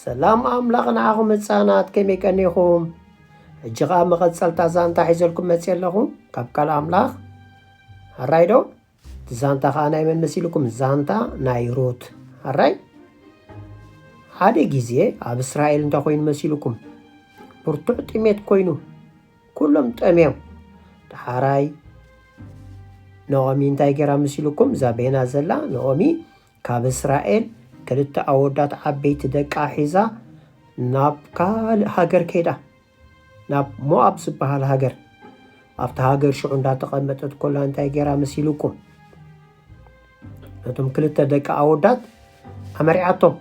ሰላም ኣምላኽ ንዓኹም ህፃናት፣ ከመይ ቀኒኹም? ሕጂ ኸዓ መቐፀልታ ዛንታ ሒዘልኩም መፅእ ኣለኹ ካብ ቃል ኣምላኽ። ሕራይ ዶ? እቲ ዛንታ ኸዓ ናይ መን መሲልኩም? ዛንታ ናይ ሩት። ሕራይ ሓደ ግዜ ኣብ እስራኤል እንታይ ኮይኑ መሲልኩም? ብርቱዕ ጥሜት ኮይኑ፣ ኩሎም ጠምዮም። ዳሕራይ ነኦሚ እንታይ ገይራ መሲልኩም? እዛ ቤና ዘላ ነኦሚ ካብ እስራኤል ክልተ ኣወዳት ዓበይቲ ደቃ ሒዛ ናብ ካልእ ሃገር ከይዳ፣ ናብ ሞኣብ ዝበሃል ሃገር። ኣብቲ ሃገር ሽዑ እንዳተቐመጠት ኮላ እንታይ ገይራ መሲልኩም? ነቶም ክልተ ደቂ ኣወዳት ኣመሪዓቶም።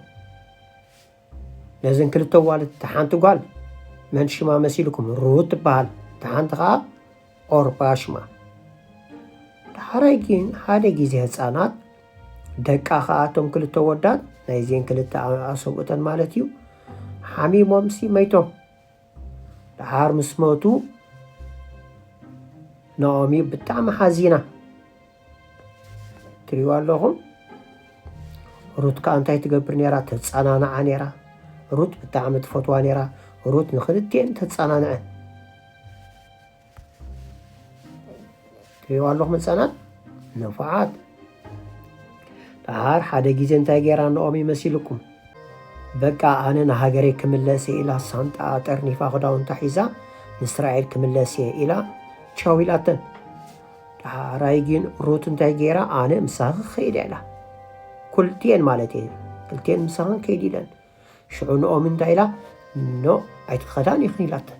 ነዘን ክልተ ኣዋልድ፣ እታ ሓንቲ ጓል መን ሽማ መሲልኩም? ሩት ትበሃል። እታ ሓንቲ ኸዓ ኦርጳ ሽማ። ዳሕራይ ግን ሓደ ግዜ ህፃናት ደቃ ኸዓ እቶም ክልተ ወዳት ናይዘን ክልተ ኣሰብኡተን ማለት እዩ፣ ሓሚሞምሲ መይቶም። ደሓር ምስ መቱ፣ ናኦሚ ብጣዕሚ ሓዚና። ትሪእዋ ኣለኹም? ሩት ከኣ እንታይ ትገብር ነይራ? ተጸናንዓ ነይራ። ሩት ብጣዕሚ ትፈትዋ ነይራ። ሩት ንኽልቲኤን ተጸናንዐን። ትሪእዋ ኣለኹም ህጻናት? ንፉዓት። ደሓር ሓደ ግዜ እንታይ ገይራ ናኦሚ መሲልኩም? በቃ ኣነ ንሃገረይ ክምለስ እየ ኢላ ሳንጣኣ ጠርኒፋ ክዳውንታ ሒዛ ንእስራኤል ክምለስ እየ ኢላ ቻው ኢላተን። ደሓራይ ግን ሩት እንታይ ገይራ? ኣነ ምሳኺ ክኸይድ እየ ኢላ። ኩልቲኤን ማለት እየ። ክልቲኤን ምሳኽን ከይድ ኢለን። ሽዑ ናኦሚ እንታይ ኢላ? ኖ ኣይትኸዳን ኢኽን ኢላተን።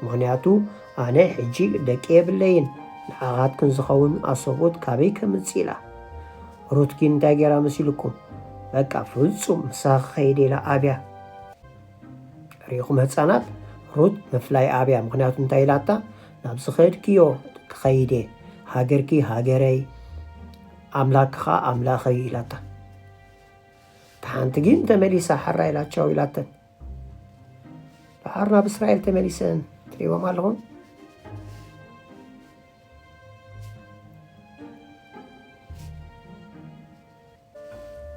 ምኽንያቱ ኣነ ሕጂ ደቂ የብለይን፣ ንዓኻትክን ዝኸውን ኣሰብኡት ካበይ ከምጽእ ኢላ። ሩት ግን እንታይ ገይራ መሲልኩም? በቃ ፍጹም ምሳኺ ክኸይድ ኢላ ኣብያ። ርኢኹም ህጻናት፣ ሩት ምፍላይ ኣብያ። ምኽንያቱ እንታይ ኢላታ? ናብ ዝኸድክዮ ክኸይድ እየ፣ ሃገርኪ ሃገረይ፣ ኣምላኽኪ ኸኣ ኣምላኸይ ኢላታ። እታ ሓንቲ ግን ተመሊሳ ሓራ ኢላ ቻው ኢላተን። ደሓር ናብ እስራኤል ተመሊሰን ትሪእዎም ኣለኹም።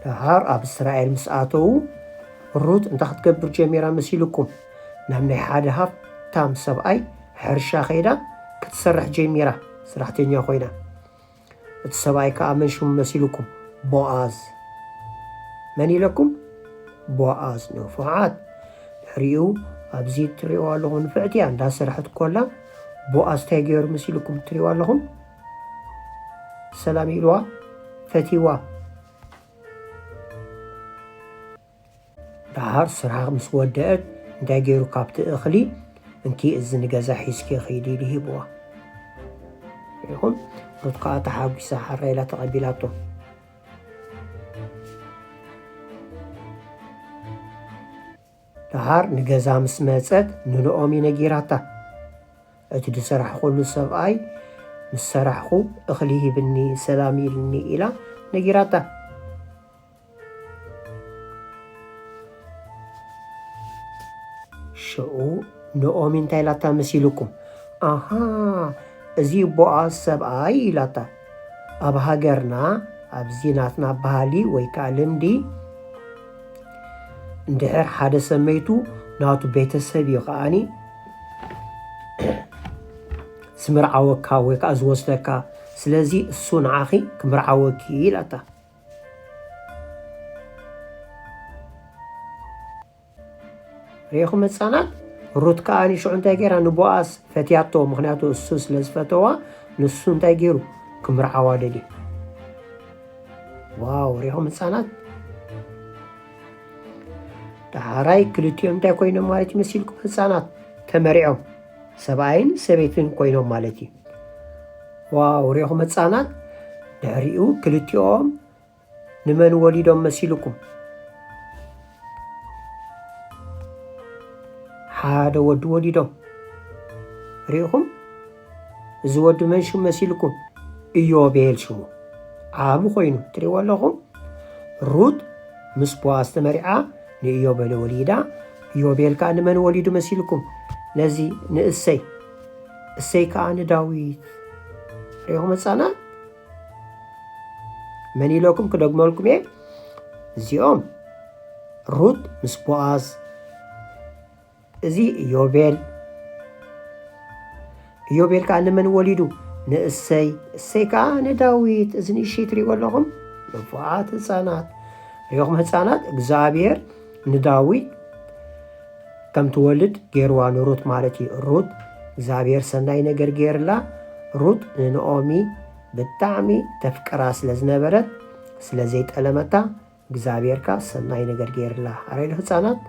ደሓር ኣብ እስራኤል ምስ ኣተዉ፣ ሩት እንታይ ክትገብር ጀሚራ መሲልኩም? ናብ ናይ ሓደ ሃብታም ሰብኣይ ሕርሻ ከይዳ ክትሰርሕ ጀሚራ፣ ሰራሕተኛ ኮይና። እቲ ሰብኣይ ከኣ መን ሽሙ መሲልኩም? ቦኣዝ። መን ኢለኩም? ቦኣዝ። ንፉዓት። ድሕሪኡ ኣብዚ እትሪእዋ ኣለኹም ንፍዕቲ እያ እንዳሰርሐት ኮላ፣ ቦኣዝ እንታይ ገይሩ መሲልኩም እትሪእዋ ኣለኹም? ሰላም ኢልዋ፣ ፈቲዋ። ደሓር ስራሕ ምስ ወደአት እንታይ ገይሩ? ካብቲ እኽሊ፣ እንኪ እዚ ንገዛ ሒዝኪ ኺዲ ኢሉ ሂብዋ። ርኢኹም? ሩት ከኣ ተሓጒሳ ሓራ ኢላ ተቐቢላቶ። ደሓር ንገዛ ምስ መጸት ንናኦሚ ነጊራታ። እቲ ዝሰራሕኹሉ ሰብኣይ ምስ ሰራሕኹ እኽሊ ሂብኒ፣ ሰላም ኢልኒ ኢላ ነጊራታ። ሽዑ ናኦሚ እንታይ ኢላታ መሲልኩም? ኣሃ፣ እዚ ቦኣዝ ሰብኣይ ኢላታ። ኣብ ሃገርና፣ ኣብዚ ናትና ባህሊ ወይ ከኣ ልምዲ፣ እንድሕር ሓደ ሰብ መይቱ፣ ናቱ ቤተሰብ እዩ ከኣኒ ዝምርዓወካ ወይ ከኣ ዝወስደካ። ስለዚ እሱ ንዓኺ ክምርዓወኪ ኢላታ። ርኢኹም ህጻናት? ሩት ከኣ ንሽዑ እንታይ ገይራ? ንቦኣዝ ፈትያቶ። ምኽንያቱ እሱ ስለ ዝፈተዋ፣ ንሱ እንታይ ገይሩ? ክምርዓዋ ደልዩ። ዋው፣ ርኢኹም ህጻናት? ደሓራይ ክልቲኦም እንታይ ኮይኖም ማለት ይመስልኩም ህጻናት? ተመሪዖም። ሰብኣይን ሰበይትን ኮይኖም ማለት እዩ። ዋው፣ ርኢኹም ህጻናት? ድሕሪኡ ክልቲኦም ንመን ወሊዶም መሲልኩም? ሓደ ወዲ ወሊዶም። ርኢኹም? እዚ ወዲ መን ሽሙ መሲልኩም? ኢዮቤል ሽሙ። ዓቢ ኮይኑ ትሪእዎ ኣለኹም። ሩት ምስ ቦኣዝ ተመሪዓ ንኢዮቤል ወሊዳ። ኢዮቤል ከኣ ንመን ወሊዱ መሲልኩም? ነዚ ንእሰይ። እሰይ ከኣ ንዳዊት። ርኢኹም ህጻናት? መን ኢለኩም ክደግመልኩም እየ። እዚኦም ሩት ምስ ቦኣዝ። እዚ ኢዮቤል። ኢዮቤል ከኣ ንመን ወሊዱ? ንእሰይ። እሰይ ከኣ ንዳዊት። እዚ ንእሽተይ ትሪእዎ ኣለኹም? ንፉዓት ህፃናት። ሪኦኹም ህፃናት፣ እግዚኣብሔር ንዳዊት ከም ትወልድ ገይርዋ ንሩት ማለት እዩ። ሩት እግዚኣብሔር ሰናይ ነገር ገይርላ። ሩት ንንኦሚ ብጣዕሚ ተፍቅራ ስለ ዝነበረት፣ ስለ ዘይጠለመታ፣ እግዚኣብሔር ከኣ ሰናይ ነገር ገይርላ። ኣረይ ህፃናት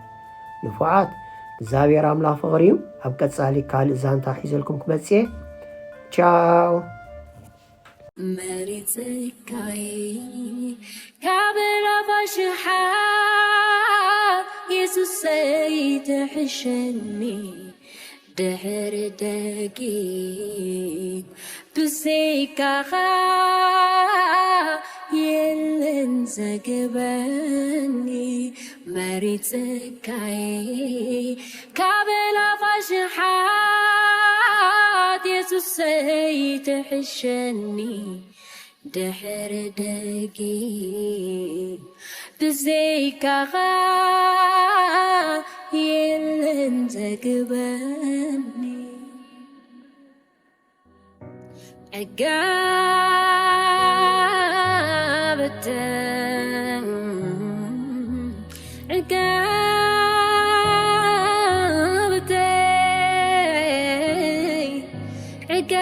ንፉዓት፣ እግዚኣብሔር ኣምላኽ ፍቕሪ እዩ። ኣብ ቀጻሊ ካልእ ዛንታ ሒዘልኩም ክመጽእ እየ። ቻው። መሪጽካይ ካብ ላፋሽሓት የሱሰይ ትሕሸኒ ድሕሪ ደጊም ብዘይካኻ የለን ዘግበኒ መሪጽካይ ካብ ላፋሽሓት የሱሰይ ትሕሸኒ ድሕሪ ደጊም ብዘይካኻ የለን ዘግበኒ ዕጋብተይ ዕጋብተይ ዕጋ